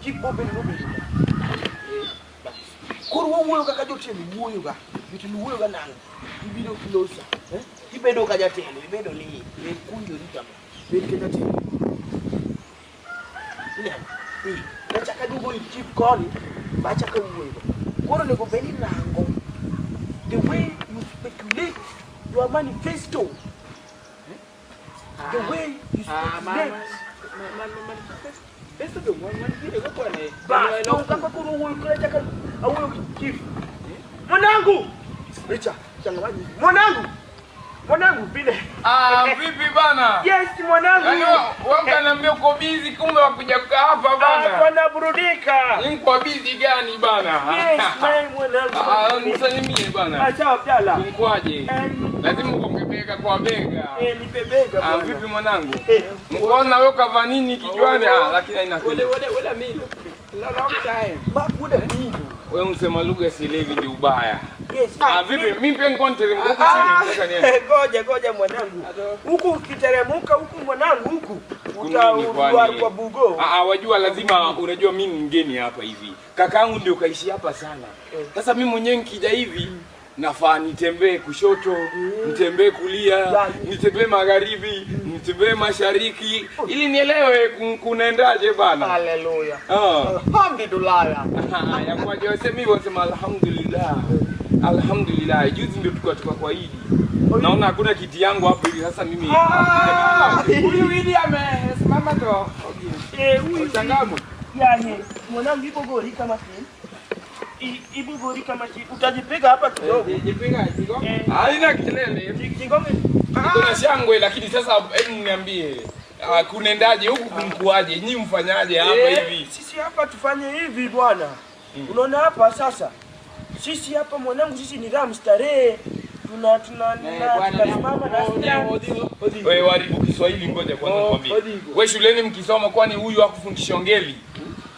Chief bobedo nobedo ka. Bas. Koro wawuoyo kaka jotelo wuoyo ga. Jotelo wuoyo ga nang'o? Ibiro closer. Eh? Ibedo ka jatelo, ibedo ni ikunjori kama. Bed ka jatelo. Ineno? Eh, Nachako aduogo ir chief koni, bachako awuoyo go. Koro onego bed ni rango the way you speculate your manifesto. The way you speculate. Bas, dong kaka koro wuoyo koro achako awuoyo gi chief. Mwanangu! Richa, changamanyi. Mwanangu! Mwanangu vile. Ah, vipi bana? Yes, mwanangu. Yaani wewe ukaniambia uko busy kumbe wakuja kukaa hapa Ah, bana. Wanaburudika. Ni kwa busy gani bana? Yes, my mwanangu. Ah, nisalimie bana. Ah, sawa Abdalla. Mkwaje? Lazima ukonge bega kwa bega. Eh, nipe bega Ah, bwana. vipi mwanangu? Eh, Mkoona wewe kavaa nini kichwani? Ah, lakini haina Wale kitu. wale wale mimi. Long time. makuda nini? Wewe msema lugha sielewi ndio ubaya. Yes. Ah, vipi? Mimi pia nilikuwa niteremka huku Ah, chini nataka niende. Ngoja ngoja mwanangu. Huku ukiteremka huku mwanangu huku Kunini kwani? utaurwa kwa bugo. Ah, ah, wajua lazima unajua mimi ni mgeni hapa hivi. Kakaangu ndio kaishi hapa sana. Sasa mimi mwenyewe nikija hivi nafaa nitembee kushoto, nitembee kulia, Ya. nitembee magharibi, nitembee mashariki ili nielewe kunaendaje bana. Haleluya. Ah. Alhamdulillah. Ya kwa wasemi hivyo wasema alhamdulillah. Alhamdulillah. Juzi ndio tukatoka kwa Idi. Naona hakuna kiti yangu hapo hivi sasa mimi. Ah, Huyu Idi amesimama ndo. Eh, huyu Changamwe. yani mwanangu ipo gori kama si. Ipo gori kama si. Utajipiga hapa kidogo. Jipiga jigo. Eh, Haina kelele. kigonge. Niko na shangwe lakini sasa hebu niambie kunaendaje huku kumkuaje? Nyinyi mfanyaje hapa hivi? Sisi hapa tufanye hivi bwana. Unaona hapa sasa. Sisi hapa mwanangu, sisi ni ram starehe. Tuna tuna tunasimama na stand. Wewe waribu Kiswahili, ngoja kwanza nikwambie. Wewe shuleni mkisoma, kwani huyu hakufundisha ngeli?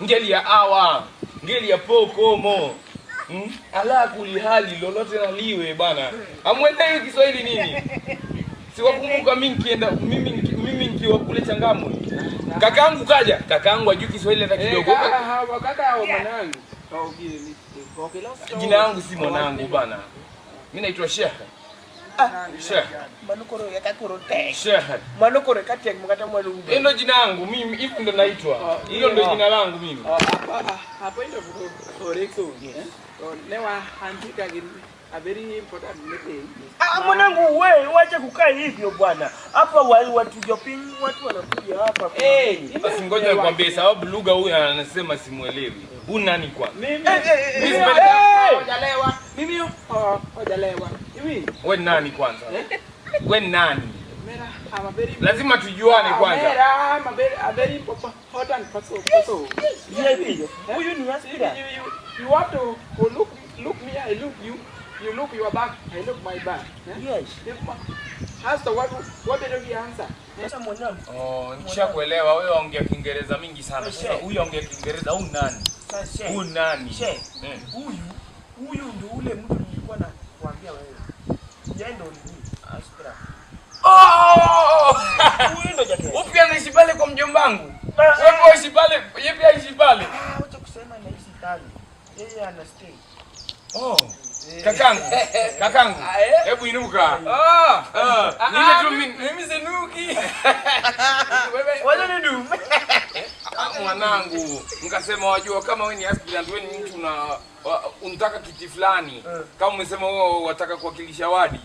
Ngeli ya awa, ngeli ya pokomo. Ala kuli hali lolote na liwe bana. Amwelewi Kiswahili nini? Siwakumbuka mimi nikienda mimi nikiwa kule Changamwe. Kakaangu kaja, kakaangu hajui Kiswahili hata kidogo. Kaka wa mwanangu. Jina yangu si mwanangu bana. Mimi naitwa Sheikh. Sheikh. Manukoro yakakoro tek. Sheikh. Manukoro katek mkata mwanangu. Hiyo ndo jina langu mimi, hivyo ndo naitwa. Hiyo ndo jina langu mimi. Hapo ndo Orexo. Newa handika a very important meeting. Ah, mwanangu wewe wacha kukaa hivyo bwana. Hapa watu jopin watu wanakuja hapa. Eh, Basi ngoja nikwambie sababu lugha huyu anasema simuelewi. Huyu nani kwa? Mimi Mimi sipendi- hojalewa. Mimi hojalewa. Mimi Wewe nani kwanza? Wewe nani? mera I'm a very Lazima tujuane kwanza. Mera I'm a very important person. VIP. Huyu ni aspirant. You want to look me, I look you. You look your back, I look my back. Yes. Hasa what did you answer? Sasa mwanangu, Oh, nishakuelewa wewe waongea Kiingereza mingi sana. Sasa huyu aongea Kiingereza huyu nani? sasa Huyu nani? Sheikh. Eh. Huyu ndio ule mtu nilikuwa na kuambia wewe. Yeye ndio ni aspirant. Oh! Huyu ndio jatelo. Huyu pia anaishi pale kwa mjomba wangu. Ah, Wewe pia unaishi pale, yeye pia aishi pale. Ah, wacha kusema anaishi pale. Yeye ana stay. Oh. Kakangu, kakangu. Hebu inuka. Ah, Ah, nile tu mimi mimi sinuki. Wacha ni du. Ah, mwanangu, nikasema wajua kama wewe ni aspirant, wewe ni mtu na unataka kiti fulani. Kama umesema wewe wataka kuwakilisha wadi.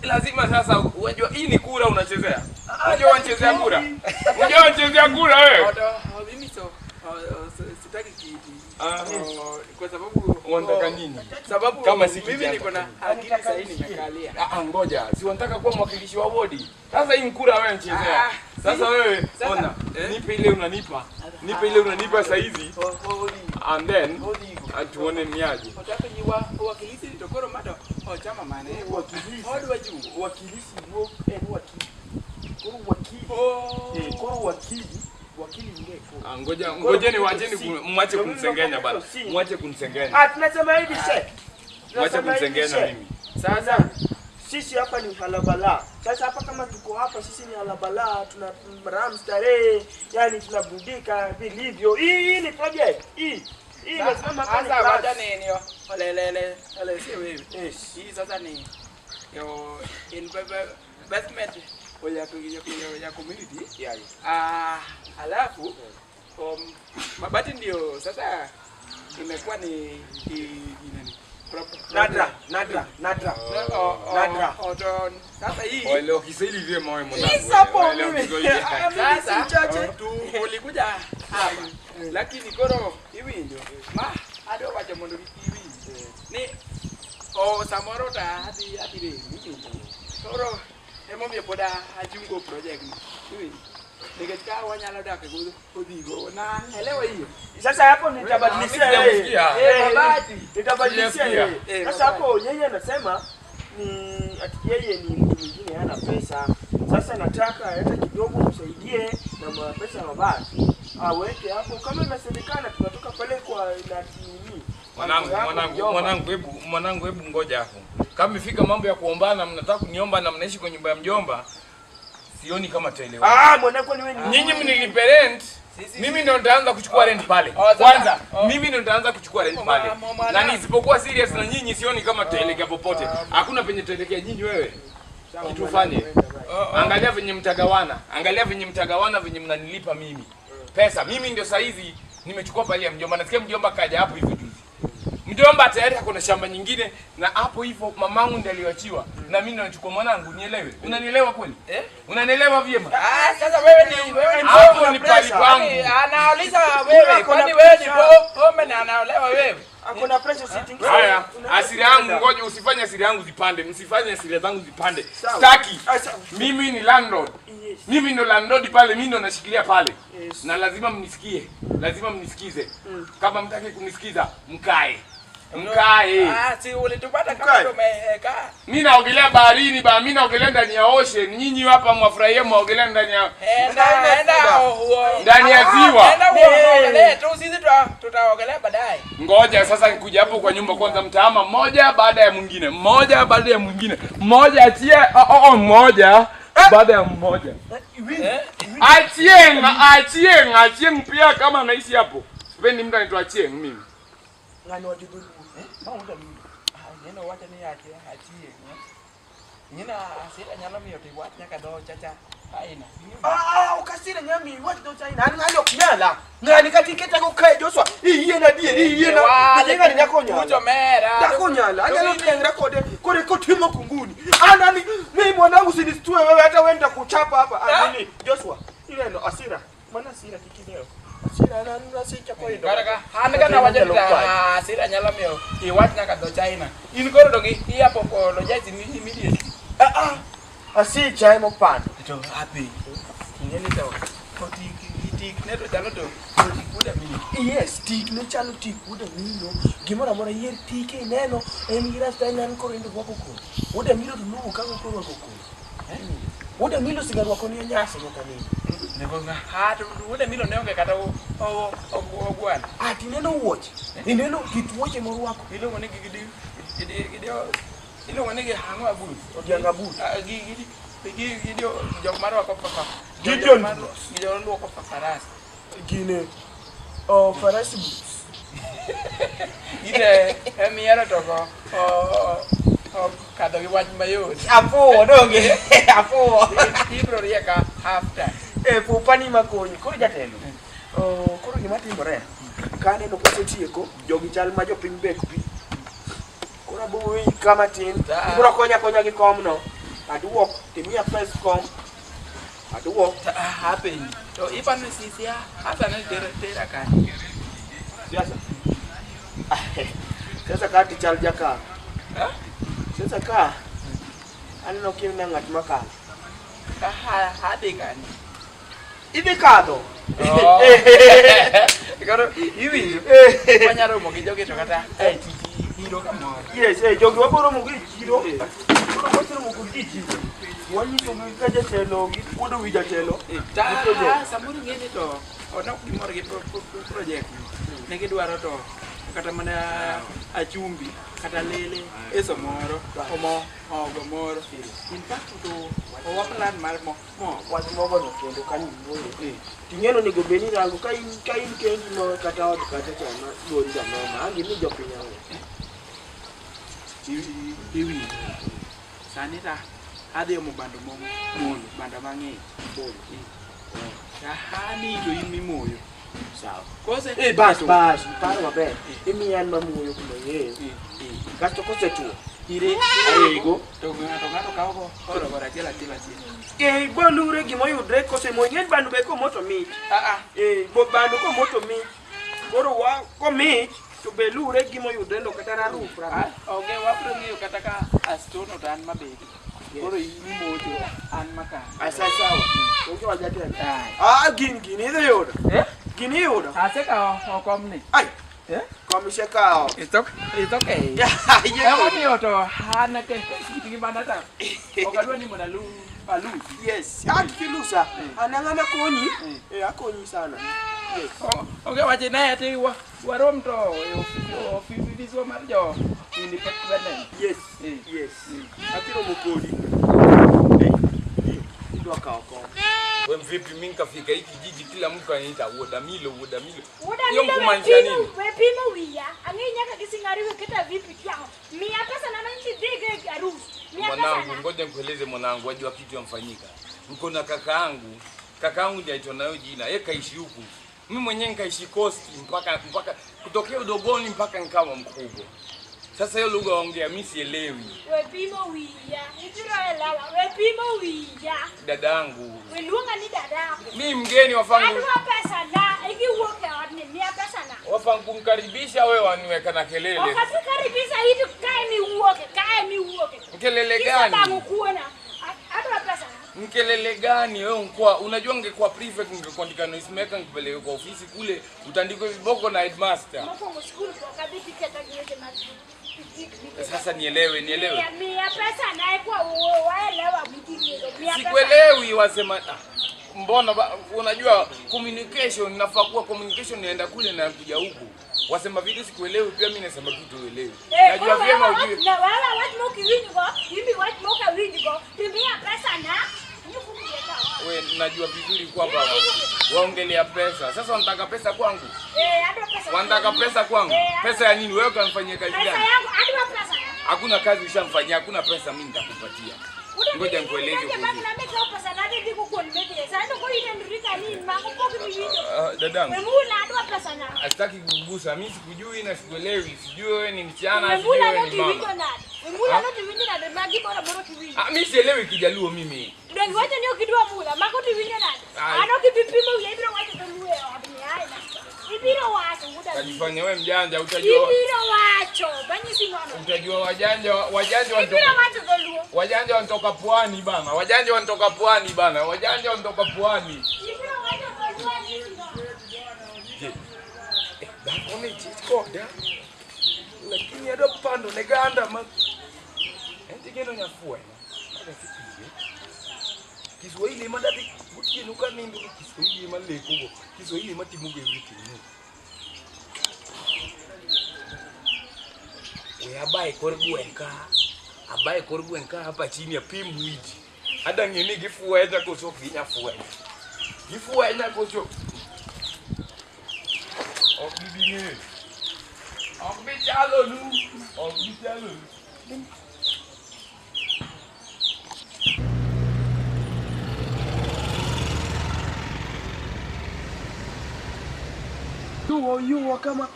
Lazima sasa unajua hii ni kura unachezea. Unajua unachezea kura. Unajua unachezea kura wewe. Mimi so sitaki kiti. Ah. Kwa sababu Unataka nini? Sababu Kama si mimi kiti niko na akili sahihi nimekalia. Ah, ngoja. Si unataka kuwa mwakilishi wa wodi. Sasa hii mkura wewe unachezea. Ah, Sasa wewe Sasa, ona, nipe ile unanipa. Nipe ile unanipa saa hizi and then tuone ni aje. Otaka nyiwa wakilisi tokoro mado ochama mane. Wakilisi. Odwa juu. Wakilisi wo wakili. Koro wakili. Oh. Eh, koro wakili. Wakili ndiye koro. Ah, ngoja ngojeni wacheni mwache kumsengenya bana. Mwache kumsengenya. Ah, tunasema hivi sheikh. Mwache Tunasema hivi kumsengenya sheikh. mimi. Sasa Sisi hapa ni halabala. Sasa hapa kama tuko hapa sisi ni halabala, tuna ram starehe, yani tunaburudika vilivyo. Hii ni project. Hii inasimama hapa ni Sasa class. wacha nini yo. Olelele, ole si wewe. Yes. Hii sasa ni yo investment ya community. Yeah, yeah. Ah, alafu mabati ndio sasa imekuwa ni nani? Nadra, nadra, nadra. Nadra. Sasa hii Waelewa Kiswahili vyema wewe mwanangu. Sasa hapo Waelewa mimi. Kiswahili. Ah, mimi si Sasa mchache. tu ulikuja hapa lakini koro iwinjo ma adwa wacho mondo kik iwinj ni o samoro ta adhi adhi rem iwinjo koro emomiyo pod achungo project ni iwinjo nikech ka wanyalo dak e odhigo na elewa hiyo. Sasa hapo nitabadilishia Mimi yeye. sijamsikia. Mabati. Nitabadilishia Sijamsikia. yeye. Sasa hapo yeye anasema ni ati yeye ni mtu mwingine hana pesa. Sasa nataka hata kidogo msaidie na mapesa ya mabati. Aweke hapo kama inasemekana tunatoka pale kwa na nini. Mwanangu, mwanangu, mwanangu, hebu mwanangu, hebu ngoja hapo. Kama ifika mambo ya kuombana, mnataka kuniomba na mnaishi kwa nyumba ya mjomba, sioni kama tutaelewana. Ah, mwanangu ni wewe ni. Nyinyi mnilipe rent, mimi ndo nitaanza kuchukua rent pale. Oh, sasa- Kwanza oh. mimi ndo nitaanza kuchukua rent pale. Na nisipokuwa serious na nyinyi, sioni kama tutaelekea popote. Hakuna penye tutaelekea nyinyi wewe. Kitu ufanye. Angalia venye mtagawana, angalia venye mtagawana, venye mnanilipa mimi pesa. Mimi ndio saizi nimechukua pale ya mjomba. Nasikia mjomba kaja hapo hivi juzi. Mjomba tayari ako na shamba nyingine, na hapo hivyo mamangu ndiye aliyoachiwa, na mimi ndo nachukua. Mwanangu, nielewe, unanielewa kweli? Eh? Unanielewa vyema? Ah, sasa wewe ni wewe ni Hapo ni pali pangu. Anauliza wewe, kwani wewe ni pombe na anaolewa wewe? Akona pressure sitting. Haya, asira yangu ngoja, usifanye asira yangu zipande, msifanye asira zangu zipande. Sawa. Sitaki. Ah, sawa. Mimi ni landlord. Yes. Mimi ndo landlord pale, mimi ndo nashikilia pale. Yes. Na lazima mnisikie, lazima mnisikize. Kama mtaki kunisikiza, mkae. Mkae. Ah, si ulitupata kama Mkae. tumekaa. Mimi naogelea baharini ba, mimi naogelea ndani ya ocean. Nyinyi hapa mwafurahia mwaogelea ndani ya Enda enda ndani ya ziwa. Enda uogelee tu, sisi tutaogelea baadaye. Ngoja sasa nikuja hapo kwa nyumba kwanza, mtaama mmoja baada ya mwingine, mmoja baada ya mwingine, mmoja achie, mmoja baada ya mmoja. Eh? Achieng, Achieng, Achieng pia kama anaishi hapo. Sipendi mtu anaitwa Achieng mimi. Ngani wajudulu. Ah, neno wacho ni achie achie. Ngina asira nyalo miyo to iwach nyaka dho chacha aina. Ah, ukasira nyami what do China. Ani ngani okunyala. Ngani katiketa ko kae Joshua. Iye na die, iye na. Ngani nyako Ucho mera. Dako nyala, anyalo tengra kode, kode kotimo kunguni. Anani, mimi mwanangu usinistue wewe hata wewe nitakuchapa hapa. Anini, Joshua, ile ndo asira. Maana asira kikileo. Asira na nasicha kwa hiyo. Kara an ka nawacho ni asira nyalo miyo iwach nyaka dho China. In koro dong i apologize immediately. Ah ah. Asicha emo pando. To happy. Ingeni to tik tik ne to chalo to tik wuod Amino. Yes, tik ne chalo tik wuod Amino. Gimoro amora yier tike ineno en gi rasta en koro endo rwako kodi. Wuod Amino to luwo kaka koro rwako kodi. Wuod Amino siga rwako ni nyasi nyaka nini. Nego nga ha to wuod Amino ne onge kata ogwal. Ah, tineno wuoche. Ineno kit wuoche morwako. Iluongo ni gidi gidi iluongo ni hang'o abus. Odianga but. Gi gi gi jok marwako papa. Gideon. Gideon luoko faras. Gine. Oh, farasi boots. Ine emiero to go o kadho gi wach mayot. Afuwo donge. Afuwo. Ibro rieka after. Eh, pupani makonyi. Koro jatelo. Oh, koro gima timore. Kaneno kosetieko, jogi chal ma jopiny bek pi. Koro abo kama tin. Ibro konya konya gi komno. Aduok, timiya pes kom. Aduok. Happy. To ipano sisia hasa ne tera kanye. Siasa. Sasa ka tichal jaka. Sasa ka aneno kineno ng'at makalo. Ka hadhi kanye. Idhi kadho. Koro iwinjo. Wanyalo romo gi jogi to kata e chiro kamoro. Yes, jogi wabiro romo gi e chiro. Koro waseromo kodgi e chiro. Wanyiso gi ka jatelo gikuodo wi jatelo. Ta samoro ing'e ni to onok gimor gi project ni. Ne gidwaro to kata mana achumbi kata lele eso moro omo ogo moro. In fact to owa plan mar mo wach mogo no kendo kanyo wuoyo. Ting'eno onego bed ni rango ka in kendi no kata ot kata cha ma gori ga mama angi mi jopiny ang'o. Iwinjo. Sani ta adhi omo bando moyo bando mang'eny. Hani to in mimoyo. Sawa. Kose bas paro maber. Imiya an mamoyo kuma ing'eyo. Kasto kosetuo ire arego to ng'ato kawo go oro go achiel achiel achiel. Bolure gimoyudre kosemoyo ing'e bando be komoto mich. Bo bando komoto mich. Koro wa komich to be lure gimoyudre no kata rarup. Onge wabro ng'eyo kata ka astono to an mabete. Koro in imocho an maka. Asa sawa. Onge wajatelo. Gin idhi yudo. Gini yudo. Asekawo okomni. Ai. Kom isekawo. It's okay. Emomiyo to an kit ngimana ta ok adwa ni mondo alusi. Yes. Kilusa. An ang'ama konyi. Akonyi sana. Yes. Onge wache ne ati warom to e ofiswa mar jo independent. Yes. Yes. Abiro mokodi. Idwa kawo kom. Wewe vipi mimi nikafika hiki kijiji kila mtu ananiita Wodamilo Wodamilo. Hiyo kumaanisha nini? Wewe pima wiya. Ang'e nyaka gisingari we keta vipi tiango. Mia pesa na manchi dige harusi. Mia pesa. Mwanangu ngoja nikueleze mwanangu wajua kitu yamfanyika. Niko na kakaangu. Kakaangu ndiye aitwa nayo jina. Yeye kaishi huku. Mimi mwenyewe nikaishi Coast mpaka kutokea udogoni mpaka nikawa mkubwa. Sasa hiyo lugha waongea mimi sielewi. We pimo wiya. Nitiro elewa. We pimo wiya. Dadangu. We luonga ni dadangu. Mimi mgeni wafangu. Adwa pesa na ikiwuok e odni miya pesa na. Wafangu kumkaribisha wewe waniweka na kelele. Wakati karibisha hitu kae miwuoke, kae miwuoke. Kelele gani? Kisa kuona. Adwa pesa na. Mkelele gani wewe mkwa? Unajua ungekuwa prefect ungekuandika noise maker ngipeleke kwa ofisi kule utandikwe viboko na headmaster. Mokwongo school kwa kabiti keta giweche mag. Sasa nielewe. Mia pesa naye kwa waelewa mtingo. Sikuelewi wasema mbona unajua communication nafaa kuwa communication inaenda kule na kuja huku. Wasema vitu sikuelewi pia mimi nasema kitu uelewi. Najua vyema ujue. Na wala watu moki wingo, mimi watu moka wingo. Mia pesa na we najua vizuri kwamba waongelea pesa. Sasa wanataka pesa kwangu. Adwa pesa. Wanataka pesa kwangu. Pesa ya nini? Wewe ukamfanyia kazi gani? Pesa yangu, adwa pesa. Hakuna kazi ushamfanyia, hakuna pesa mimi nitakupatia. Ngoja nikueleze. Dadangu. Asitaki kugusa, mimi sikujui na sikuelewi. Sijui wewe ni msichana, sijui wewe ni mama. Mimi sielewi Kijaluo mimi. Ndio wacha ni ukidua mula, mako tiwinjo nade. Ano kipimo ibiro wacho to luwe odni aina. Ibiro wacho nguda. Kajifanya wewe mjanja utajua. Ibiro wacho, banyisi ngono. Utajua wajanja wanatoka. Ibiro wacho to luo. Wajanja wanatoka pwani bana. Wajanja wanatoka pwani bana. Wajanja wanatoka pwani. Ibiro wacho to luo nyisi ngono. Je. Dakone chikoda. Lakini ado pando neganda ma. Entigeno nyafua. Kiswahili madadi gotieno ka nindo Kiswahili maleko go Kiswahili matimo go everything no. We abaye kor gweng' ka abaye kor gweng' ka hapa chini apim wiji ada ng'e ni gifwenya koso ok ginya fwenyo gifwenya koso ok gibi ng'eyo ok bi chalonu ok bi chalonu. Yuo kama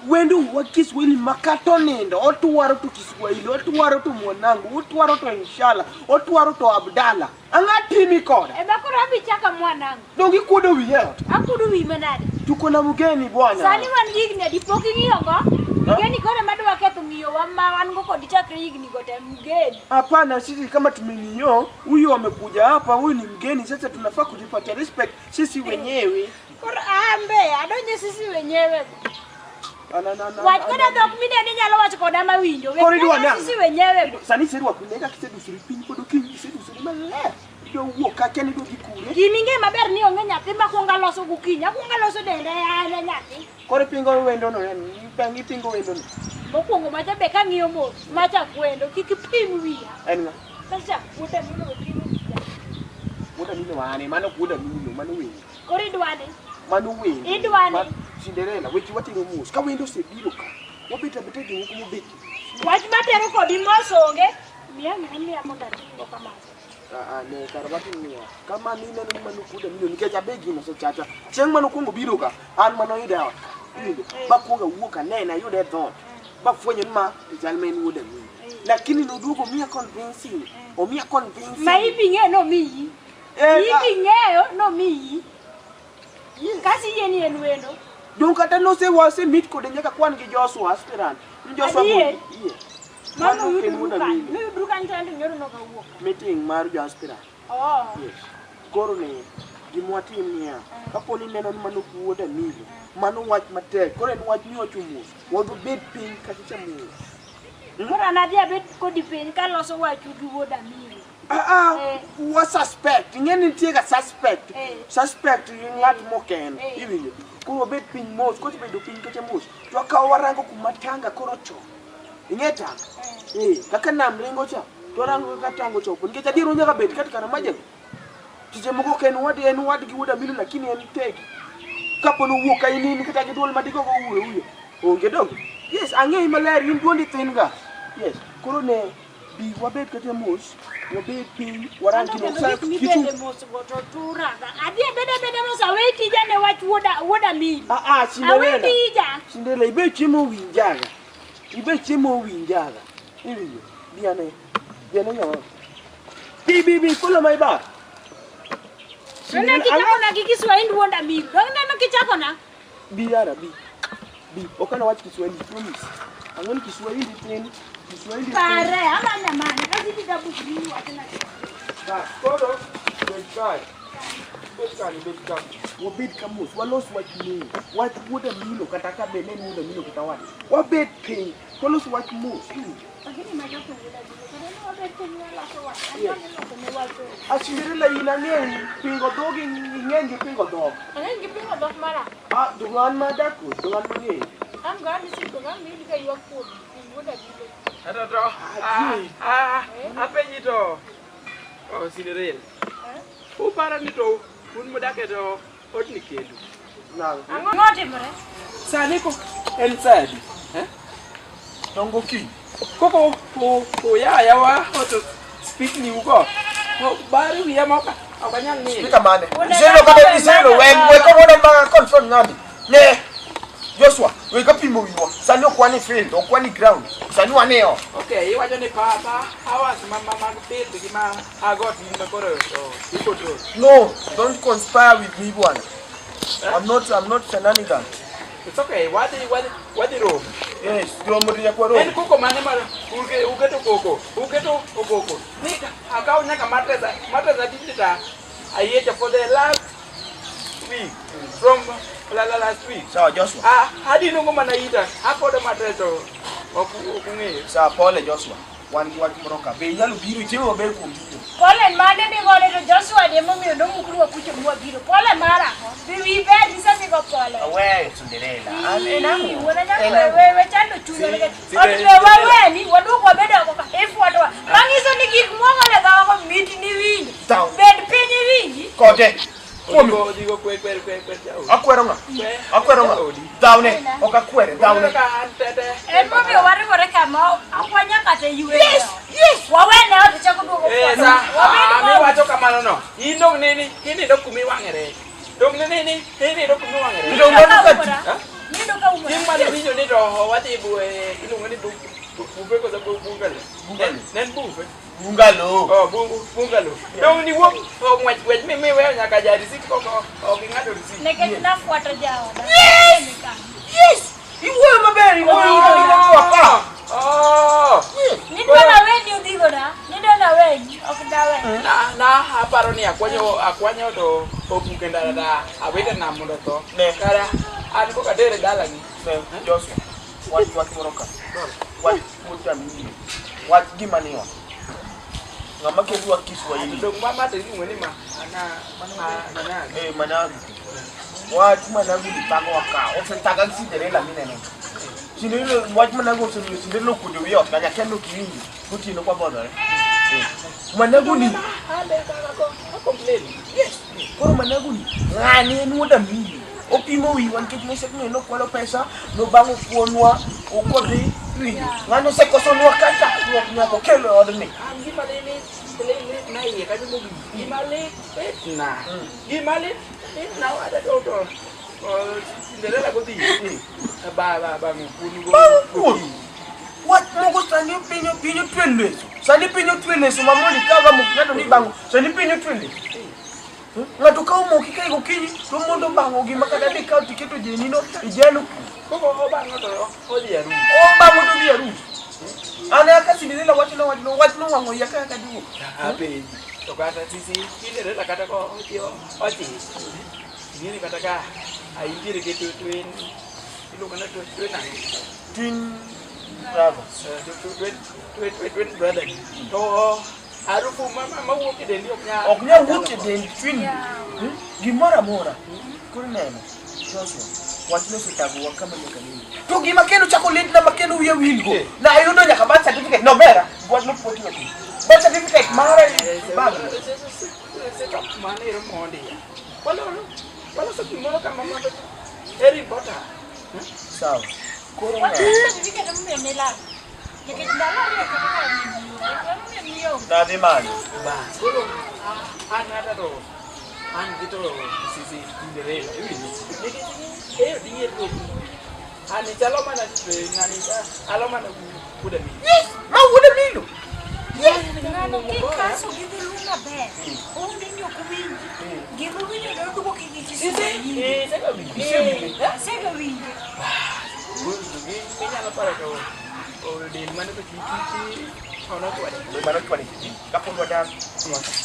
wendu wa Kiswahili makato nindo otuwaro to Kiswahili otuwaro to mwanangu otuwaro to inshallah otuwaro to Abdalla anga timi koda e bakoro abichaka mwanangu dongi kuodo wiye ot akuodo wi manade tuko na mgeni bwana sani wan higni adi pok ing'iyo go mgeni kore madwa ketho ng'iyo wa ma wan go kodi chakre higni go te mgeni. Hapana, sisi kama tumeng'iyo huyu amekuja hapa, huyu ni mgeni, sasa tunafaa kujipatia respect sisi wenyewe. Koro ambe adonje sisi wenyewe. Wach koda dhok mideni nyalo wacho koda mawinjo. Sisi wenyewe. Sani serwa kuneka kisedusuri piny pod okinyi isedusuri maler. Idwa wuok ka kia ni idwa dhi kure. Gima ing'e maber ni onge nyathi ma kuongo aloso gokinyi. Akuongo aloso denda an e nyathi. Koro ipingo wendo no, yani ipingo wendo no. Mokwongo macha be kang'iyo mos, macha kwendo, kik ipim wiya. En ng'a? Macha wuoda mino pimo wiya. Wuoda mino ane, mano ok wuoda mino, mano wendo. Koro idwani. Mano wendo. Idwani. Cinderella, weche watero mos. Ka wendo osebiro ka, wabet abeta jomoko mobet. Wach matero kodi mos onge. Miya gima miya mondo atimgo kamano. Ah, ne kar watim niya. Kama ineno ni mano wuoda mino nikech abe gino osechacha. Chieng' mane okwongo biro ka, an mane oyude e ot. Iwinjo? Bakwongo awuok anene, ayude e dhoot. Bafwenyo ni ma to chal ma en wuoda mino. Lakini noduogo omiya convincing. Omiya convincing. Ma ibi ng'eyo nomiyi. Ibi ng'eyo nomiyi. Kasi yie ni en wendo. Dong kata nose wase meet kode nyaka kwan gi Joshua aspirant. Ni Joshua Adier? Ie. Mano Mano ok en uyudru wuoda kanyo. mino. Nuyudru kanyo to anto nyoro nokawuok. Meeting mar jo aspirant. Oh. Yes. Koro ne gima watim niya, kapo ni ineno ni mano ok wuod Amilo, mano wach matek. Koro en wach miwacho mos. Wadhi bed piny kacha mos. Koro an adhi abed kodi piny kaloso wachu gi wuod Amilo. Ah ah, wa suspect. Ing'e ni nitie ga suspect. Suspect gi ng'at moken. Iwinjo? Koro wabed piny mos, kosebedo piny kacha mos, to wakawo warango kuma tanga koro ochomo. Ing'e tanga? Eh, kaka nam ringo cha, to warango kaka tanga ochopo. Nikech adier onyaka bet kata kar majago. Seche moko ok en wad, en wad gi wuod Amilo lakini en tegi. Kapo ni owuok ka in in kata gi duol madigogo wuoyo wuoyo. Onge donge? Yes, ang'eyi maler, in duondi thin ga. Yes, koro ne bi wabed kata mos, wabed piny, warang Anto gino. kendo gik mibede mos go to turaga. Adhi abeda abeda mos awe tija ne wach wuod Amilo. Ah ah, Awe Cinderella. tija. Cinderella, ibe chiemo owinjaga. Ibe chiemo owinjaga. Iwinjo? Bi ane. Bi ane nyawa. Bi bi bi, follow my back. Neno kichakona gi Kiswahili wuod Amilo. Dong neno kichakona. Bi yara, bi. Bi, ok anawach Kiswahili, promise. Ang'o ni Kiswahili tin, Kiswahili tin. Pare, ama nyamane. Kasi kitabu kini wachna. Bas, koro, bed kae. Bed kanyo, bed ka. Wabed ka mos, walos wach mos. Wach wuod Amilo kata ka be ne en wuod Amilo kata wat. Wabed piny, walos wach mos. Iwinjo? Lakini machopo wuod Amilo. Kata ne wabed piny waloso wach. Ang'o ni loso ne wach. A Cinderella in ang'eyi, pingo dhogi ing'eny gi pingo dhok. Ang'e gi pingo dhok mara. Ah, dong an madak kodi, dong an mang'eyi. An go an isiko ga mi ka ywak kuom wuod Amilo. To to ah apenji to oh Cinderella. Uparo ni to un modak e to odni kendu. Nang'o? Ang'o motimore? Sani ko en sadi. Eh? Dongo kiny. Koko uya yawa to speak ni ugo. Bari wiya moka ok anyal nindo. Speaker mane? Iseyudo kata iseyudo we we kawuono ma confront ng'ani. Ne. Joshua, we ka pimo wiwa. Sani ok wan e field, ok wan e ground. Sani wan e ot. Okay, iwacho ni pa pa hours ma ma mag field gi ma agot in ma koro to icontrol. No, don't conspire with me bwana. I'm not shenanigan. It's okay, wadhi romo. Yes, romo to nyaka warom. En koko mane mar uketo koko, uketo okoko. Ni akaw nyaka mattress, mattress adi ta ayiecho for the last week from la la last week. Sawa Joshua. Ah, adi nongo mana ita, apodo mattress to ok ok ung'eyo. Sawa pole Joshua. Wan gi wach moro ka. Be inyalo biro itimo maber kuom biro. Pole mane migone to Joshua ni emomiyo nomukruwa kucho mwabiro. Pole mara. Bi wi ber isedhigo pole. Aweyo Cinderella. An en ang'o? Wuon anyako En ang'o? we we chando chunywa nikech ot be waweni waduog wabed oko ka ifwatowa. Manyiso ni gik mwagole dhowago mit ni winjo. Sawa. Bed piny iwinji. Kode. Kuomi. Odhigo odhigo kwe kwe kwe kwe jaodi. Akwero ng'a? Kwe. Akwero ng'a? Jaodi. Dhawne. Ok akwere, dhawne. Uneno ka an tete. En momiyo wariwore kama ok wanyal kata yweyo. Yes, yes. Wawene ot chako duogo Eh, fwato. sa, Wabed ah, mos. miwacho kamano no. In dong nini, inindo kuma iwang'e rech. Dong nini, inindo kuma iwang'e rech. Dong mano ka ti. Ha? Nindo ka umora. Chieng' mane winjo ni to wadhi iluongo ni bufe koso bungalow? Bungalow. Ne en bufe. Bungalow. Oh, bungalow. Dong niwuok oh, ng'wech ng'wech mi miweyo nyaka ja receipt koko ok ing'ado receipt. Nikech nafuato jaoda. Yes. Yes! Iwuoyo maber, iwuoyo iwuoyo ka. Oh. Nidwa naweni udhigona. Nidwa naweni. Ok dawe. Na aparo ni akwanyo to obuke ndara ta awite nam mondo otho. Ne. Kara an koka atere dalani. Ne, Joshua. Wach wach moro ka. Wach wuod Amilo. Wach gima ni ot. Ng'ama keto Kiswahili. Dong mama to iluongo ni ma ana managu. Eh, managu. Wach managu ni thagowa ka. Osethaga gi Cinderella mineno. Cinderella wach managu osemiyo Cinderella okuodo wiye ot kanyo akia ni ok iwinjo. Gotieno kwa bodhore. Eh. Managu ni Complain. Yes. Koro managu ni ng'ani en wuod Amini. Opimo wiwa nikech nosekng'eyo nokwalo pesa, nobang'o kuonwa, okodhi winjo. Ng'ani osekosonwa kata nyaka okelo e odni. An gima lit lit na iye kanyo mogik. Gima lit lit na. Gima lit lit na wada to to Cinderella godhi. Ba ba ba ng'ukun go. Bang' kuon. Wach moko sani piny piny otwe leso. Sani piny otwe leso ma mondo ikaw ga mok ng'ato ni bang'o. Sani piny otwe leso. Ng'ato ka omoki ka gokinyi to mondo bang'o gima kata dikaw tiketo jeni no ijeno Koko obang'o to odhi arus. obang'o to dhi arus. An kaka Cinderella wachno wachno wachno wang'o iya kaka duo. Apenji. To kata sisi Cinderella kata ko odhi ochi. Ing'eni kata ka intiere gi twin iluongo ni twin ang'o? Twin brothers. Twin brother. To harufu mawuok e dendi ok nyal. Ok nyal wuok e dend twin. Gimoro amora. Koro neno. Joshua, wachno osetagowa kama nyaka nene. To gima kendo chako litna ma kendo wiya wilgo. Na ayudo nyaka birth certificate. No mera. Wachno pok otiyo. Birth certificate mara e bag. Stop mano ero mondi. Waloso gimoro kama ma very important. Sawa. Koro Wach ng'a? certificate emomiyo nilal. Nikech ndalo ariyo kata ka emomiyo nionge. Nadhi manyo. Bas. Koro an ng'ata to an gi to sisi Cinderella iwinjo. Nikech e dier to an chalo mana ng'ani alo mana wuod Amino. Yes, ma wuod Amino. Ng'ano kikaso gi dholuo maber, oundi ni ok owinji. Gima owinjo to oduoki gi Kiswahili. Isewinjo. Asega winje. Inyalo paro to del mane to chi onochwade. Mano chwade chi. Kapod wadak.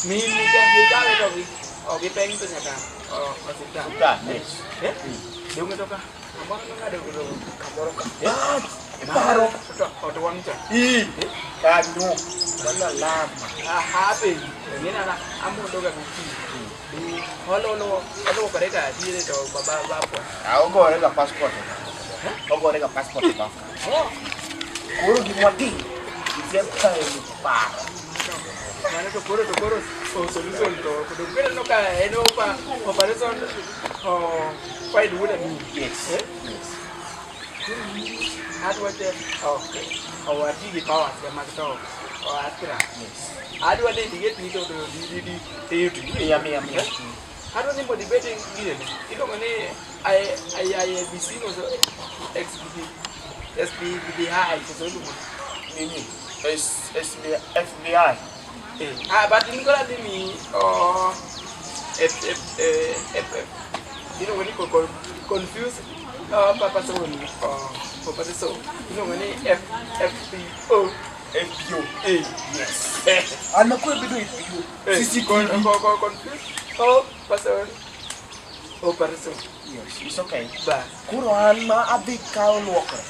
Mimi ka ikawe to gi ok gipeng to nyaka osiptal. Osiptal, yes. Eh? Donge to ka kamoro nong'ado go Kamoro ka. Bas, iparo. To ot wang' cha. I. Kanyo. Mano alama. Aha, be. Ng'ena na amondo ga gokinyi. Olo oluokore ga diere to baba bapwa. Ah, ogore ga passport. Ogore ga passport ba. Koro gima watim. Isekae paro. Mano to koro solution to koro no ka en opa operation o find wuod Amino. Yes. Eh? Yes. Adwa te okay. Owati gi powers ga mag to o askra. Yes. Adwa ni diget ni to di di di di Mia mia mia. Adwa ni mondo ibed gi iluongo ni I I I B C no so X B S B B I so iluongo. Nini? S S B F B I. Eh, ah but in kora dhi mi o F F F F iluongo ni confuse papa so ni o papa so iluongo ni F F P O F P O. A. Yes. An makoro bedo F P O. CCTV. Confuse o person o person. Yes, it's okay. Ba. Koro an ma adhi kawo luokre.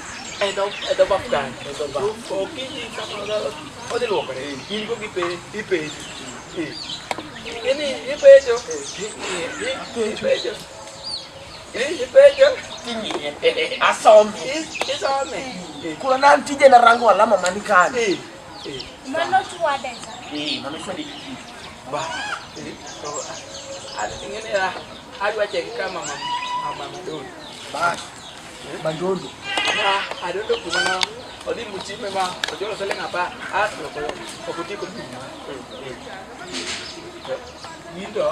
E dho baf kanyo. E dho baf. Okinyi kama odhi luokore. In go gi pe ipenjo. Ini ipenjo. Ipenjo. Ipenjo. Ting'iye. Asome. Isome. Koro nan tije na rango alama man kanyo. Mano chwade sa. Eh, mano chwade gi. Ba. To ing'eni adwa cheki ka mama mama Dondo. Bas. Mandondo. Ma adondo kuma na odhi muchime ma ocholo siling apar asto ok otieko duma. In to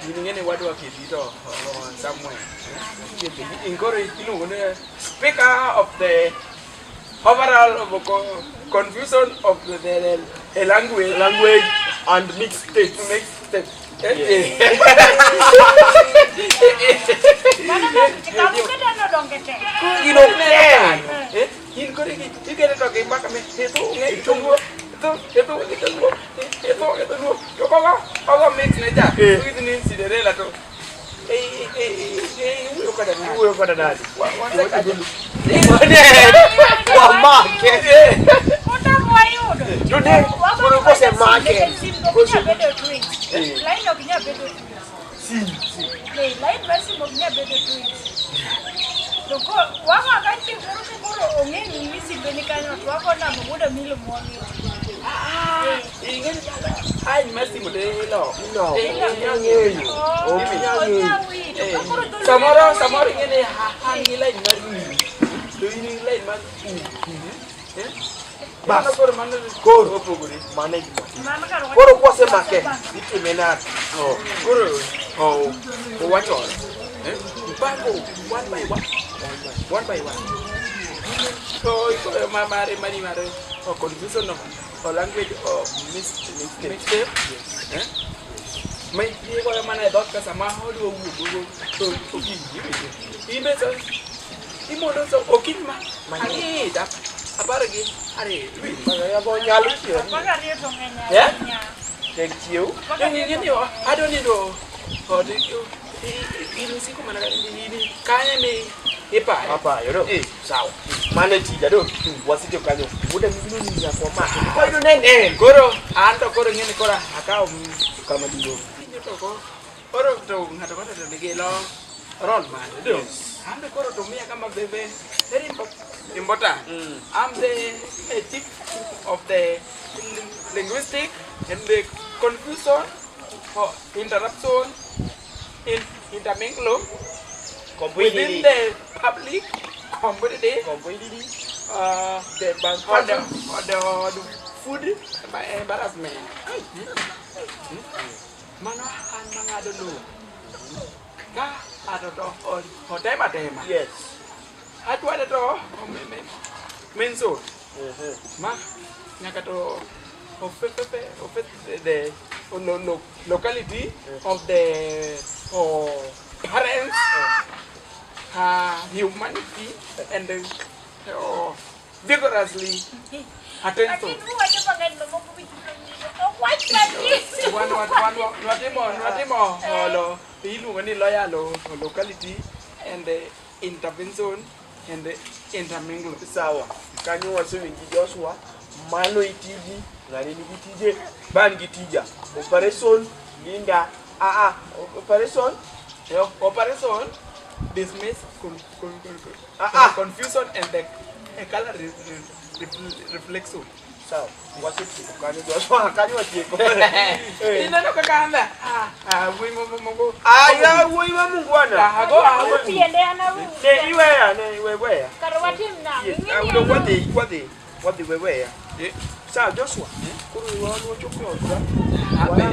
in ing'eni wadwa keti to somewhere. In koro iluongo ni speaker of the overall of confusion of the language Language and mixed states. mixed states. Mano kamuketa nodonge te. In ok ler. In koro ikete to gimaka mi ithung'e ithung'o ithung'e ithung'o ithung'e ithung'o to kogo kogo mix ne cha to ni Cinderella to iwuoyo koda nade? Iwuoyo koda nade? Wamake. Wamake. Otamwa yudo. To ne, koro kosemake. Omake. Sim ok nyal bedo twins. Line ok nyal bedo twins. Sim, sim. Ne, line mar sim ok nyal bedo twins. To ko wang'a ka chieng' moro ka koro ong'e ni simbe ni kanyo to wago namba mondo milo mwang'e. Ing'e ni ai mar simu to ilo. No, ok inyal ng'eyo. Ok inyal ng'eyo. Onyal wito. Ka koro dholuo Samoro samoro ing'e ni an gi line mar i to in gi line mar u. Eh? Bas. Mano koro mano Koro. opogore. Mano e gima. Mano kar wach- Koro kwasemake, itime nade? Oh, koro oh, owachore. Eh? Mpango one by one. One by one. So ikoyo ma mare mari mare o confusion of o language o mixtape. Eh? Ma igoyo mana e dhoot ka sama odwa wuok go to okinyi iwinjo. In be sa imondo sa okinyi ma ang'ich 12 iwinjo. Mano nyalo chiewo. 12 to ng'eny Eh? ahinya. Tek chiew. 12 to Ing'e ni adwa nindo ot in usiko mana in kanyo mi ipayo. Apayo do. Eh. Sawa. Mano e tija do. Wasetiyo kanyo. Wuoda mibiro ni nyaka wamake. Koyudo ne en. Koro an to koro ing'e ni koro akawo Kama diro. winjo to ko koro to ng'ato kata to nigi lo role mare do. An be koro to miya kama be very important. I'm the chief of the linguistic and the confusion or interruption in intermingle within the public community The bank. or the food embarrassment. Mano an mang'ado lowo. Ka ng'ato to otema tema. Yes. Achwade to menso. Ma nyaka to ofe the locality of the parents, humanity and vigorously attention. Lakini uwacho mang'eny mamoko michuno nyiso. Ok wach matis. Wan nwatimo holo iluongo ni loyal locality and the intervention and the intermingle. Sawa. Kanyo wasewinji Joshua. Mano itiji. Ng'ani nigi tije. Ban gi tija. Operation Linda. Ah ah. Operation. Operation dismiss confusion and the color reflection. Sawa. Wasetieko kanyo Joshua. Kanyo watieko. Ineno kaka an ah wuoyi moko. Aya wuoyi ma mungwana. Ago ago. Tiende an awuoyo. Ne iweya, ne iweya. Kar watim nang'o? Yes. Ing'e ni No, an wadhi, wadhi. Wadhi weweya. Eh. Sawa Joshua. Koro wan wachopo e odwa. Abe,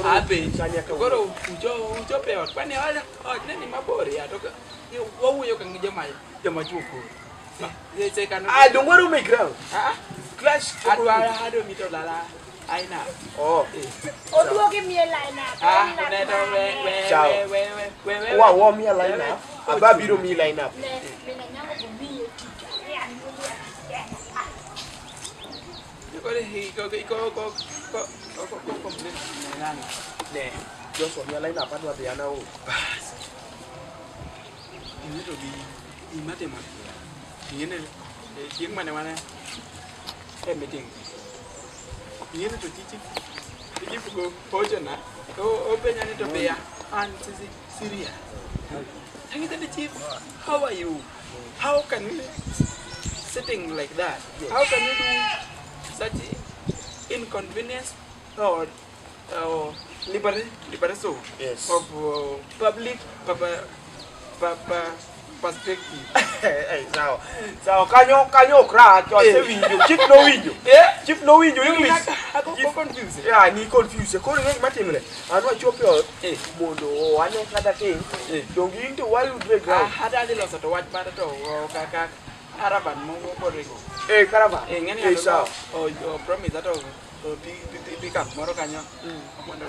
abe. Kanyaka Koro uchopo e ot. Kwani ot ne ni mabor ya to wawuoyo ka joma chuo koro. Seche kano. Ah, don't worry me ground. Ah, Clash. adwa adwa mito lala aina. Oh. Oduogi miye line up. Ah, line up ne to we we Ciao. we we we we. Wa wa mi line up. Aba biro mi line up. Ne, mina nyango bo miye tich. Ya, ya. Koro iko iko ko ko ko ko complain nani. Ne. Joshua mi line up adwa dhi an aol. Bas. Ing'e to gi gima timore. Ing'e ni chieng' mane wan e meeting. Ing'e ni to chichi chief go hochona to openja ni to be an sisi serious. Ang'ise ni chief, how are you? How can you sitting like that? How can you do such inconvenience or liberation Yes. of public perspective? Eh, sawa. Sawa kanyo kanyo ok rach wasewinjo. Chief nowinjo. Eh? Chief nowinjo English. Ako ko confused. Yeah, ni confused. Koro ing'e gima timre. An wachopo e ot Eh. mondo wane kata ting. Eh. Donge in to wayudre ground. Adhi loso to wach mare to kaka caravan moko boringo. Eh, caravan. Eh, ng'eni Eh, sawa. o promise ato pick up moro kanyo mondo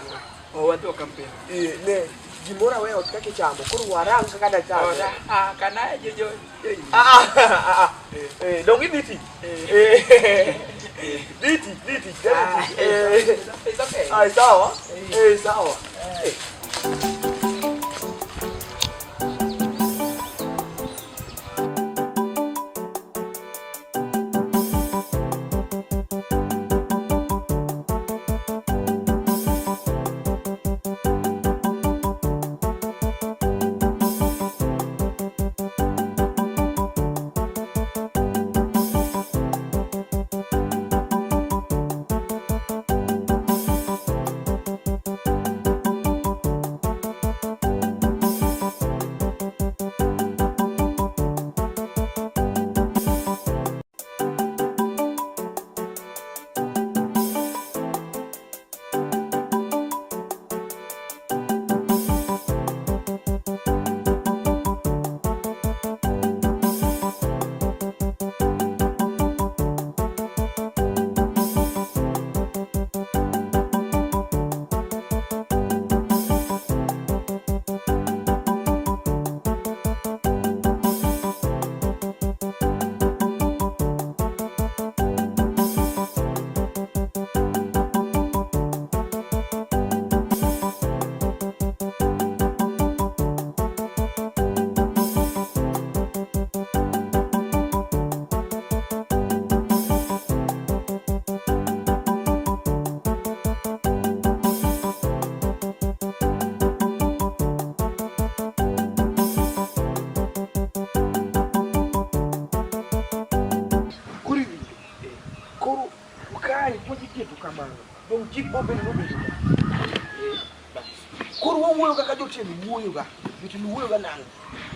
owadhi o campaign. Eh, ne gimoro aweyo ot kaka ichamo. Koro warang kaka dachame. Ah, kana jo jo jo. Ah, ah, ah. Eh, donge idhi tich? Eh. Dhi tich, dhi tich, dhi tich. Eh. It's okay. Ah, sawa. Eh, sawa. Eh. Koro kae puonj keto kamano. Dong chief obedo nobedo ka. Bas. Koro wawuoyo kaka jotelo wuoyoga. Jotelo wuoyoga nang'o?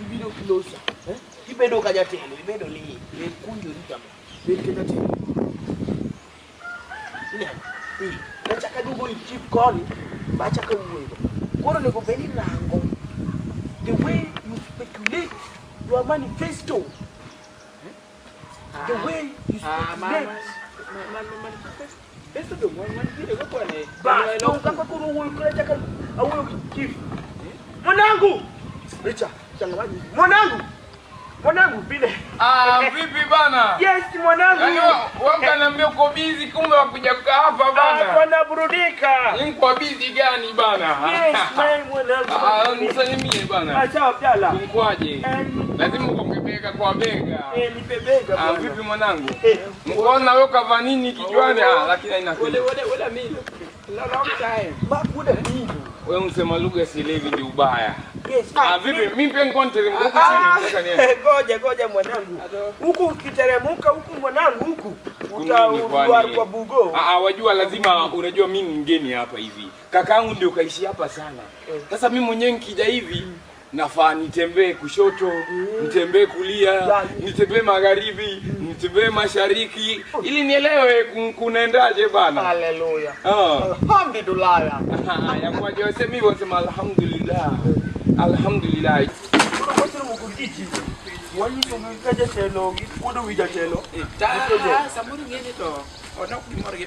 Ibiro closer. Eh? Ibedo ka jatelo, ibedo ni ikunjori kama. Bed ka jatelo. Ineno? Eh, nachako aduogo ir chief koni, bachako awuoyogo. Koro onego bed ni rango the way you speculate your manifesto. The way you speculate. Pesa dong wantiere go kwane. Bas, dong kaka koro wuoyo koro achako awuoyo gi chief. Mwanangu! Richa, changamoto. Mwanangu! Mwanangu vile. Ah, vipi bana? Yes, mwanangu. Yaani wewe mkaniambia uko busy kumbe wakuja kukaa hapa Ah, bana. wanaburudika. Ni kwa busy gani bana? Yes, my mwanangu. Ah, nisalimie bana. Ah, sawa Abdalla. Mkwaje? Lazima ugonge bega kwa bega. Eh, nipe bega Ah, bwana. vipi mwanangu? Eh, Mkoona wewe kavaa nini kichwani? Ah, lakini haina Wole kile. wole wole milo. Long time. makuda nini? Wewe msema lugha sielewi ndio ubaya. Yes. Ah, vipi? Mimi pia nilikuwa niteremka huku chini Ah, nataka niende. Ngoja ngoja mwanangu. Huku ukiteremka huku mwanangu huku Kunini kwani? utaua kwa bugo. Ah, ah, wajua lazima unajua mimi ni mgeni hapa hivi. Kakaangu ndio kaishi hapa sana. Sasa mimi mwenyewe nikija hivi nafaa nitembee kushoto, nitembee kulia, Ya. nitembee magharibi, nitembee mashariki ili nielewe kunaendaje bana. Haleluya. Ah. Alhamdulillah. Ya kwaje wasemi hivyo wasema alhamdulillah. Alhamdulillah. Koro kosero moko gichi. Wanyiso gi ka jatelo gi kuodo wi jatelo. Ta samoro ing'e ni to onok gimor gi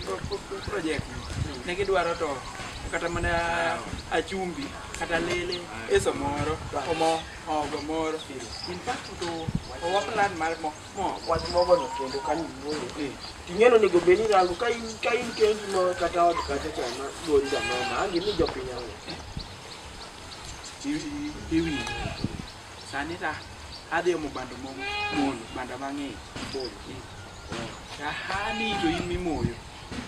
project ni. Ne gidwaro to kata mana achumbi kata lele e samoro omo ogo moro. In fact to owa plan mar mo mo. Wach mogono kendo kanyo iwuoyo. Ting'eno onego bed ni rango ka in kendi ma kata ot kacha cha ma gori ga noma ang' imi jopiny ang'o. Iwinjo. Sani ta adhi omo bando mo moyo bando mang'eny. Tahani to in mimoyo.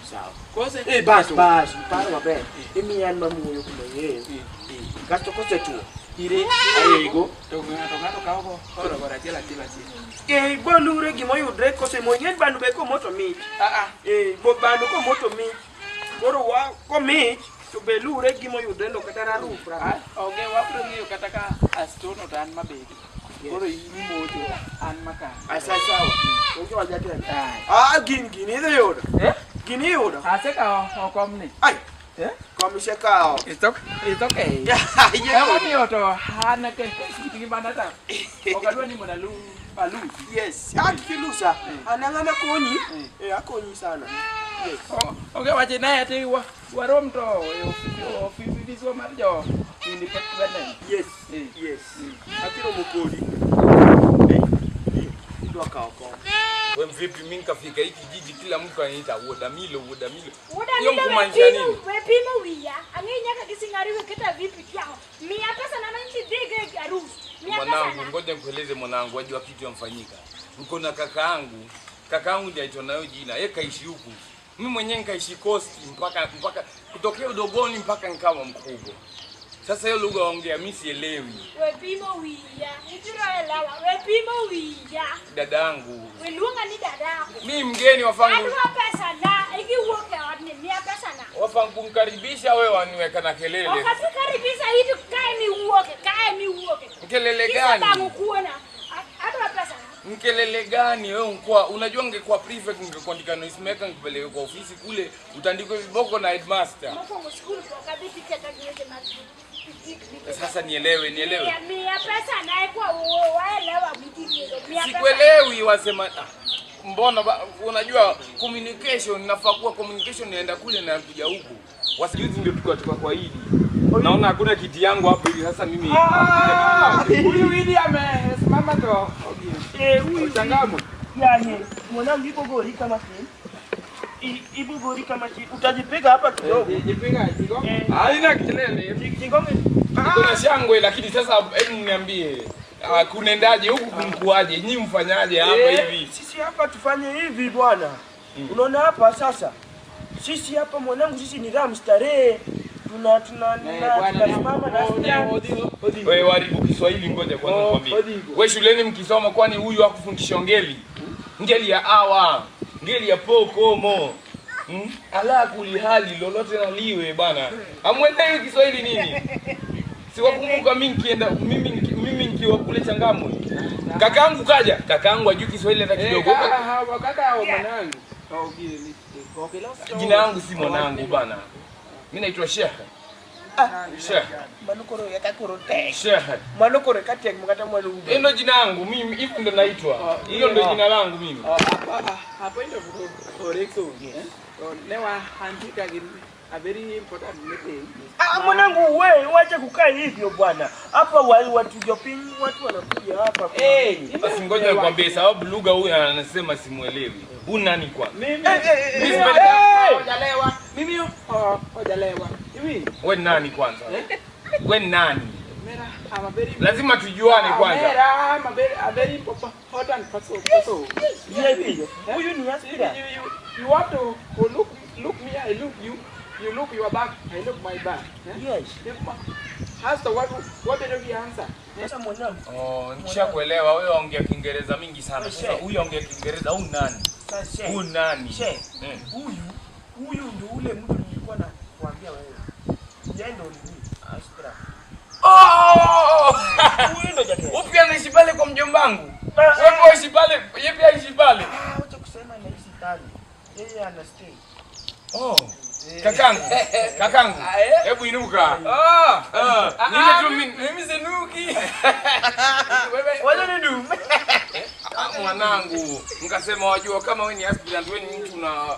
Sawa. Kose Eh, bas bas paro maber. Imiya an mamuoyo kuma ing'eyo. Kasto kosetuo Ire arego. to ng'ato kawo go oro go achiel achiel achiel. Eh, bolure gimoyudre kosemo ing'e ni bando be komoto mich. Ah ah. Eh, bo bando komoto mich. Koro wa komich to be lure gimoyudre no kata rarup Ah, onge wabro ng'eyo kata ka astono to an mabedi. Koro in imocho an maka. Asa sawa. Onge wach jatelo. Ai. Ah, gin gini idhi yudo. Eh? Gini iyudo. Asekawo okomni. Ai, Eh? kom isekawo. It's okay. It's okay. Yeah. Emomiyo to an kit ngimana ta ok adwa ni mondo alusi. Yes, ah, kik ilusa. An ang'ama konyi. Eh, akonyi sana. Yes. Onge wache naye ati warom to e ofiswa mar jo independent. Yes. Eh. Yes. Abiro romo kodi. Eh, idwa kawo kom. Wewe vipi mimi nikafika hiki kijiji kila mtu ananiita Wodamilo Wodamilo. Wuoda Hiyo Milo kumaanisha nini? wepimo wiya. Ang'e nyaka gi singari weketa vipi tiang'o. Miya pesa na manchi dhigo e arus. Miya pesa Mwanangu, na. ngoja nikueleze mwanangu, wajua kitu yamfanyika. Niko na kakaangu, kakaangu ndiye aitwa nayo jina, yeye kaishi huku. Mimi mwenyewe nikaishi Coast mpaka kutokea udogoni mpaka nikawa mkubwa. Sasa hiyo lugha waongea mimi sielewi. Wepimo wiya. Ibiro elewa. Wepimo wiya. Dadangu, Weluonga ni dadako. mimi mgeni wafangu Adwa pesa na. Ikiwuok e odni miya pesa na. wafangu kumkaribisha wewe waniweka na kelele. Ok abi karibisha itu kae miwuoke, kae miwuoke. Kelele Kisebang'o gani? kuona. Adwa pesa na. Mkelele gani wewe unkwa? Unajua ungekuwa prefect ungekuandika noise maker ngipeleke kwa ofisi kule utandikwe viboko na headmaster. Mokwongo skul pok adhi tiketa gi weche mag Sasa nielewe, nielewe. Miya miya pesa na ekwa waelewa mitiego. Miya pesa. Sikuelewi wasema ah, mbona unajua communication nafaa kuwa communication inaenda kule na kuja huku. Wasijuzi ndio tukatoka kwa hili. Naona hakuna kiti yangu hapo hivi sasa mimi. Ah! Huyu Willy amesimama to. Eh, huyu Changamwe. Yani, mwanangu ipo gori kama chini. Ipo gori kama chini. Utajipiga hapa kidogo. Jipiga jigo. Eh, Haina kelele. jigonge. Kuna shangwe lakini sasa hebu niambie kunaendaje huku kumkuaje? Nyinyi mfanyaje hapa hivi? Sisi hapa tufanye hivi bwana. Unaona hapa sasa. Sisi hapa mwanangu, sisi ni ram starehe. Tuna tuna tunasimama na Wewe waribu Kiswahili, ngoja kwanza nikwambie. Wewe shuleni mkisoma, kwani huyu hakufundisha ngeli? Ngeli ya awa, Ngeli ya pokomo. Ala kulihali lolote na liwe bana. Amwelewi Kiswahili nini? Siwakumbuka mimi nikienda mimi nikiwa kule Changamwe. Kakangu kaja, kakangu hajui Kiswahili hata kidogo. Kaka wa mwanangu. Jina langu si mwanangu bana. Mimi naitwa Sheikh. Sheikh. Manukoro yakakoro tek. Sheikh. Manukoro kati ya mkata mwanangu. Hilo jina langu mimi, hivyo ndo naitwa. Hilo ndo jina langu mimi. Hapo ndio correction. Newa andika a very important meeting. Ah, mwanangu wewe wacha kukaa hivyo bwana. Hapa watu jopini watu wanakuja hapa. Basi ngoja nikwambie sababu lugha huyu anasema simuelewi. Huyu nani kwa? Mimi hojalewa. Mimi hojalewa. Hivi. Wewe nani kwanza? Wewe nani? Mera, I'm a very lazima tujuane kwanza. Mera, I'm a very important person. VIP. Huyu ni aspirant. You want to look me, I look you. You look your back, I look my back. Yes. Hasa what did you answer? Sasa mwanangu. Oh, nishakuelewa wewe waongea Kiingereza mingi sana. Sasa huyu ongea Kiingereza huyu nani? Sasa huyu nani? Huyu ndio ule mtu nilikuwa nakuambia wewe. Yeye ndio ni aspirant. Oh! Huyu ndio jatenda. Upi anaishi pale kwa mjomba wangu? Wewe unaishi pale, yeye pia aishi pale. Ah, wacha kusema anaishi pale. Yeye ana stay. Oh. Kakangu. Hebu inuka. Nile tu mimi sinuki. Wewe ni ndu. Mwanangu, nikasema wajua kama wewe ni aspirant, wewe ni mtu na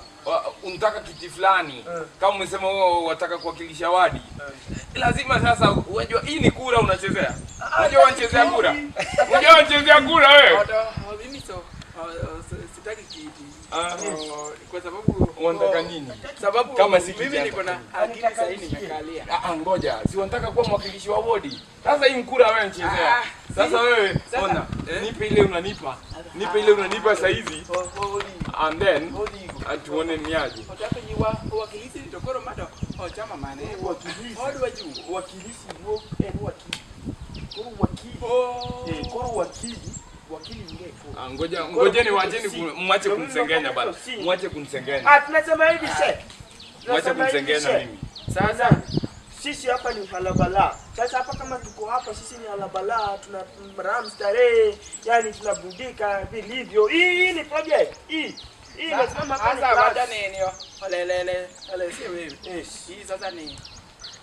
unataka kiti fulani. Kama umesema wewe unataka kuwakilisha wadi. Lazima sasa unajua hii ni kura unachezea. Unajua unachezea kura. Unajua unachezea kura wewe. Mimi so sitaki kiti. Kwa sababu unataka nini? Sababu kama si mimi niko na akili sahihi nimekalia. Ngoja, si unataka kuwa mwakilishi wa wodi. Sasa hii mkura wewe unachezea. Sasa wewe ona, nipe ile unanipa. Nipe ile unanipa saa hizi. And then tuone ni aje. Utaka nyiwa wakilisi tokoro mado. Chama mane. Wakilisi. Wakilisi huo wakili. Koro wakili. Koro wakili. Wakili ngeko. Ngoja ngojeni waacheni mwache kumsengenya bana. Mwache kumsengenya. Tunasema hivi sheikh. Mwache kumsengenya mimi. Sasa sisi hapa ni halabala. Sasa hapa kama tuko hapa sisi ni halabala, tuna ramstarehe, yani tunabudika vilivyo. Hii ni project. Hii inasimama hapa. Sasa wacha nini yo? Lele lele si wewe. Hii sasa ni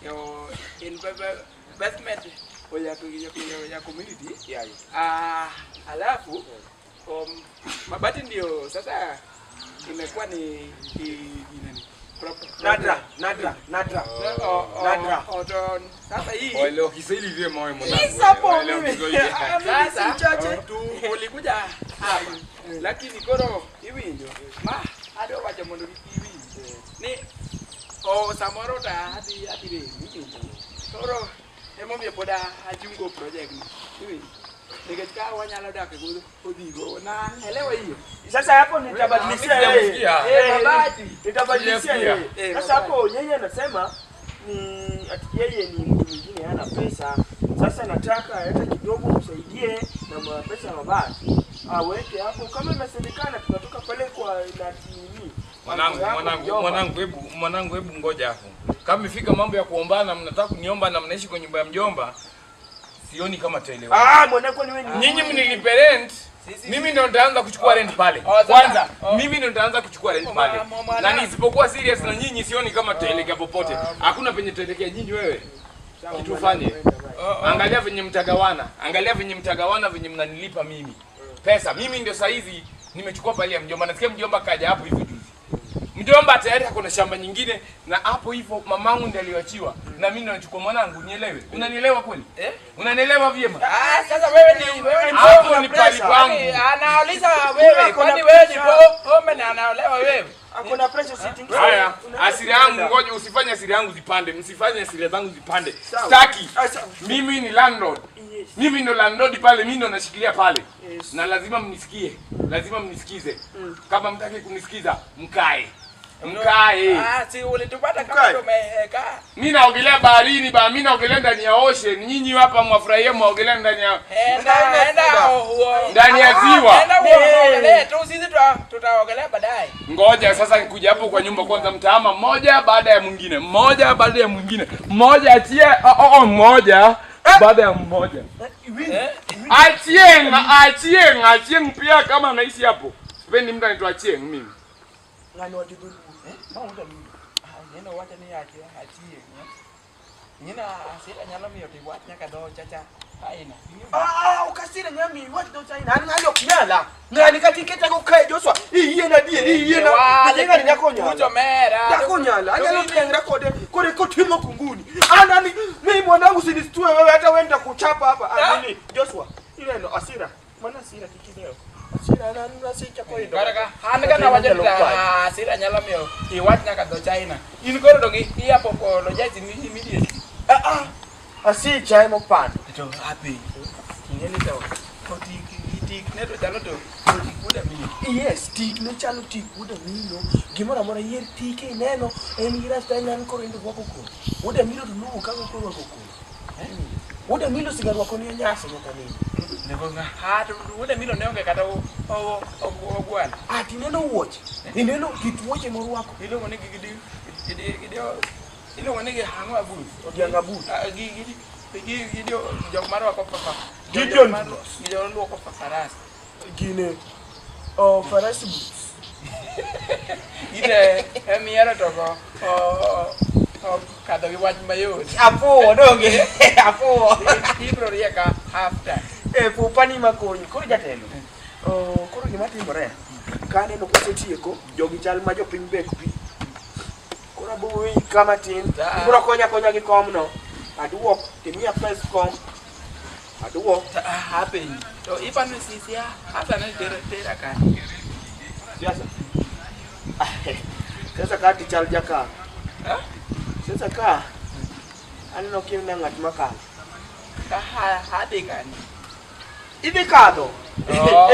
yo investment ya community. Alafu mabati ndio sasa imekuwa ni nani? Nadra. Nadra. Sasa hii waelewa Kiswahili vyema wewe mwanangu. Sasa tulikuja hapa. Lakini koro hivi ndio. Ma ado wacha mondo hivi. Ni samoro ta hadi hivi. Koro emomiyo pod achungo project ni. Hivi. Nikech ka wanyalo dak go na elewa hiyo. Sasa hapo nitabadilishia yeye. Mabati. Nitabadilishia yeye. Sasa hapo yeye anasema ni ati yeye ni mtu mwingine hana pesa. Sasa nataka hata kidogo msaidie na pesa ya mabati. Aweke hapo kama inasemekana tunatoka pale kwa nini? Mwanangu hebu ngoja hapo. Kama ifika mambo ya kuombana mnataka kuniomba na mnaishi kwa nyumba ya mjomba, sioni kama taelewa. Mwanangu ni wewe. Nyinyi mnilipe rent. Mimi ndo nitaanza kuchukua rent pale. Kwanza mimi ndo nitaanza kuchukua rent pale. Na nisipokuwa serious na nyinyi sioni kama tutaelekea popote. Hakuna penye tutaelekea nyinyi wewe. Kitu ufanye. Angalia venye mtagawana. Angalia venye mtagawana venye mnanilipa mimi. Pesa mimi ndio saa hizi nimechukua pale ya mjomba. Nasikia mjomba kaja hapo hivi juzi. Mjomba tayari ako na shamba nyingine na hapo hivyo mamangu ndiye aliyoachiwa na mimi ndo nachukua mwanangu, nielewe. Unanielewa kweli? Unanielewa vyema? Sasa wewe ni hapo ni pali pangu. Anauliza wewe kwani wewe ni pombe na anaolewa wewe? Hakuna pressure sitting. Haya, asili yangu ngoja usifanye asili yangu zipande. Msifanye asili zangu zipande. Sitaki. Mimi ni landlord. Mimi ndo landlord pale, mimi ndo nashikilia pale. Na lazima mnisikie. Lazima mnisikize. Kama mtaki kunisikiza, mkae. Mkae. Ah, si ulitupata kama Mkae. tumeweka. Mimi naogelea baharini ba, mimi naogelea ndani ya ocean. Nyinyi hapa mwafurahia mwaogelea ndani ya Enda enda huo. ndani ya ziwa. Enda uogelee tu, sisi tutaogelea baadaye. Ngoja sasa nikuja hapo kwa nyumba kwanza, mtaama mmoja baada ya mwingine, mmoja baada ya mwingine, mmoja achie, oh, oh, oh, mmoja baada ya mmoja. Eh? Achieng, Achieng, Achieng pia kama anaishi hapo. Sipendi mtu anaitwa Achieng mimi. Ng'ani wacho dholuo. Eh? Ma wuod Amino. Ah, neno wacho ni achie achie. Ngina hasira nyalo miyo to iwach nyaka dho chacha aina. Ah, okasira nyami wach dho China. An ng'ani ok nyala. Ng'ani kata iketa go kae Joshua. Iyie na adieri, iyie na. Nikech ng'ani nyako nyala. Ucho mera. Nyako nyala. Anyalo tengra kode kode kotimo kunguni. An ani mimi mwanangu sinistue wewe hata wewe nitakuchapa hapa. Ah, nini? Joshua, ineno asira. Mana asira kik idew. Asira an asicha koindo. Kata ka an ka nawacho ni hasira nyalo miyo iwach nyaka dho China. In koro dong iya apologize immediately. Ah ah. Asicha ema opando. To happy. Ing'e ni to tik tik ne to chalo to tik wuod Amino. Yes, tik ne chalo tik wuod Amino. Gimoro amora yier tike ineno en gi rasta en an koro rwako koni. Wuod Amino to luwo kaka koro rwako koni. Wuod Amino siga rwako ni nyasi nyaka nini. Nego nga ha to wuod Amino ne onge kata ogwal. Ah, tineno wuoche. Ineno kit wuoche morwako. Iluongo ni gidi gidi gidi iluongo ni hang'o abus. Odiang' abus. Ah, gi gi gi gi jok marwako papa. Gideon Gideon luoko faras. Gine. Oh, faras boots. Ite emihero to go o kadho gi wach mayot. Afuwo donge. Afuwo. Ibro rieka after. Eh, fupa ni makonyi. Koro jatelo. Oh, koro gima timore. Ka aneno kosetieko, jogi chal ma jopiny bek pi. Koro abo weyi ka matin. Ibro konya konya gi komno. Aduok, timiya pes kom. Aduok. Apenji. To ipano sisi hasa ne tera tera kanye. Siasa. Sasa ka ti chal jaka. Sasa ka aneno ka ng'at makalo. Ka hadhi kanye. Idhi kadho. Oh.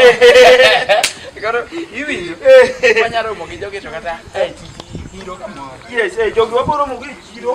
Koro iwinjo. Wanyalo romo gi jogi to kata e chiro kamoro. Yes, eh, jogi wabiro romo gi e chiro.